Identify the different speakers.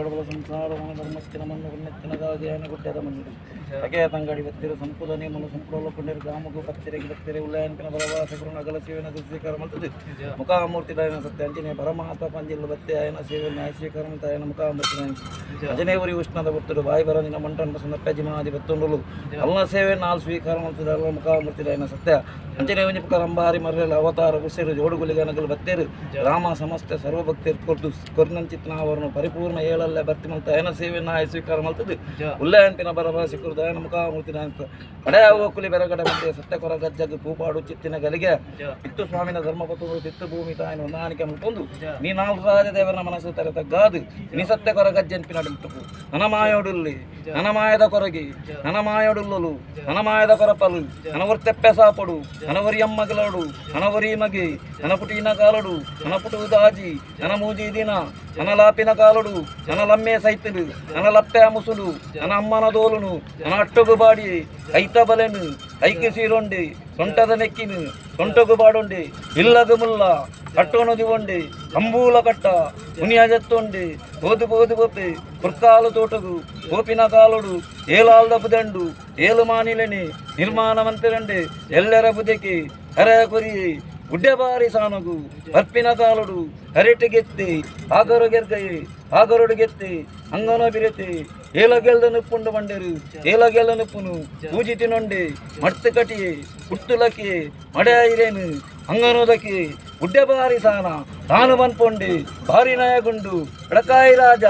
Speaker 1: ಬಲ ಸಂಸಾರ ಧರ್ಮಸ್ಥಿನ ಮಣ್ಣು ಪುಣ್ಯತ್ತಿನದಾಗಿ ಗುಡ್ಡದ ಮಣ್ಣು ಸಕೆಯ ತಂಗಡಿ ಬತ್ತಿರು ಸಂಪುದ ನೇಮನು ಸಂಪುಡೊಂಡಿರು ಗ್ರಾಮಗೂ ಪತ್ತಿರೆಗೆ ಬತ್ತಿರೆ ಉಲ್ಲಯನಪಿನ ಬಲವಾಸಗುರು ಅಗಲ ಸೇವೆನ ಸ್ವೀಕಾರ ಮಾಡ್ತದೆ ಮುಖಾಮೂರ್ತಿ ದಾಯನ ಸತ್ಯ ಅಂಜನೇ ಪರಮಾತ್ಮ ಪಂಜಿಲ್ಲು ಬತ್ತೆ ಆಯನ ಸೇವೆ ನ್ಯಾಯ ಸ್ವೀಕಾರ ಆಯನ ಮುಖಾಮೂರ್ತಿ ಅಂಜನೇ ಉರಿ ಉಷ್ಣದ ಬತ್ತರು ಬಾಯಿ ಬರ ನಿನ್ನ ಮಂಟನ ಸಂದಪ್ಪ ಬತ್ತೊಂಡಲು ಅಲ್ಲ ಸೇವೆ ನಾಲ್ ಸ್ವೀಕಾರ ಮಾಡ್ತದೆ ಅಲ್ಲ ಮುಖಾಮೂರ್ತಿ ದಾಯನ ಸತ್ಯ ಅಂಜನೇ ಒಂಜಿ ರಂಬಾರಿ ಮರ್ರೆಲ್ ಅವತಾರ ಕುಸೆರು ಜೋಡುಗುಲಿಗನಗಲು ಬತ್ತೇರು ರಾಮ ಸಮಸ್ತ ಸರ್ವಭಕ್ತರು ಕೊರ್ದು ಕೊರ್ನಂಚಿತ್ನಾವರನ್ನು ಪರಿಪೂರ್ಣ ಏಳಲ್ಲೇ ಭರ್ತಿ ಮಲ್ತ ಆಯನ ಸೇವೆ ನಾಯ ಸ್ವೀಕಾರ ಮಲ್ತದೆ ಉಲ್ಲಯಂಪಿನ ಬರಬಾಸಿ ಕುರುದು ಆಯನ ಮುಖಾಮೂರ್ತಿ ನಾಯನ ಕಡೆಯ ಕುಲಿ ಬೆರಗಡೆ ಮತ್ತೆ ಸತ್ಯಕೊರ ಗಜ್ಜಗ್ ಪೂಪಾಡು ಚಿತ್ತಿನ ಗಲಿಗೆ ಇತ್ತು ಸ್ವಾಮಿನ ಧರ್ಮಪತ್ತು ತಿತ್ತು ಭೂಮಿ ತಾಯಿನ ಹೊಂದಾಣಿಕೆ ಮುಟ್ಟೊಂದು ನೀ ನಾಲ್ಕು ರಾಜ ದೇವರ ಮನಸ್ಸು ತರ ತಗ್ಗಾದು ನೀ ಸತ್ಯಕೊರ ಗಜ್ಜನ್ಪಿನ ಮುಟ್ಟುಕು ನನಮಾಯೋಡುಲ್ಲಿ ನನಮಾಯದ ಕೊರಗಿ ನನಮಾಯೋಡುಲ್ಲಲು ನನಮಾಯದ ಕೊರಪಲು ನನವರ್ತೆಪ್ಪೆ ಸಾಪಡು ನನವರಿ ಅಮ್ಮಗಲೋಡು ನನವರಿ ಮಗಿ ನನಪುಟಿನ ಕಾಲಡು ನನಪುಟು ದಾಜಿ ನನ ಮೂಜಿ ದಿನ ನನ್ನ ಲಾಪಿನ ಕಾಲಡು ನನ್ನ ಲಮ್ಮೆ ಸೈತನು ನನ್ನ ಲಪ್ಪೆ ಮುಸುಡು ನನ್ನ ಅಮ್ಮನ ದೋಲುನು ನನ್ನ ಅಟ್ಟಗು ಬಾಡಿ ಐತ ಬಲೆನು ಐಕೆ ಸೀರೊಂಡಿ ಸೊಂಟದ ನೆಕ್ಕಿನು ಸೊಂಟಗು ಬಾಡೊಂಡಿ ಇಲ್ಲಗು ಮುಲ್ಲ ಕಟ್ಟೋನು ದಿವಂಡಿ ಕಂಬೂಲ ಕಟ್ಟ ಮುನಿಯ ಜತ್ತೊಂಡಿ ಬೋದು ಬೋದು ಬೋಪೆ ಕುರ್ಕಾಲು ತೋಟಗು ಗೋಪಿನ ಕಾಲುಡು ಏಲಾಲ್ದ ಬುದಂಡು ಏಲು ಮಾನಿಲೆನಿ ನಿರ್ಮಾಣವಂತರಂಡಿ ಎಲ್ಲರ ಬುದಕಿ ಹರ ಕೊರಿ ಗುಡ್ಡೆಬಾರಿ ಸಾನಗು ಬರ್ಪಿನ ಕಾಲುಡು ಹರಿಟಿಗೆತ್ತಿ ಆಗರು ಗೆರ್ಗೈ ಆಗರುಡುಗೆತ್ತಿ ಅಂಗನ ಬಿರೆತಿ ಏಲಗೆಲ್ದ ನಿಪ್ಪುಂಡು ಬಂಡೇರು ಏಲಗೆಲ್ಲ ನಿಪ್ಪುನು ಪೂಜಿ ತಿನೊಂಡಿ ಮಡ್ತು ಕಟಿ ಕುಟ್ಟುಲಕ್ಕಿ ಮಡೆ ಇರೇನು ಅಂಗನೋದಕ್ಕಿ ಗುಡ್ಡೆಬಾರಿ ಸಾನ ತಾನು ಬನ್ಪೊಂಡಿ ಬಾರಿ ನಾಯಗುಂಡು ಎಡಕಾಯಿ ರಾಜ.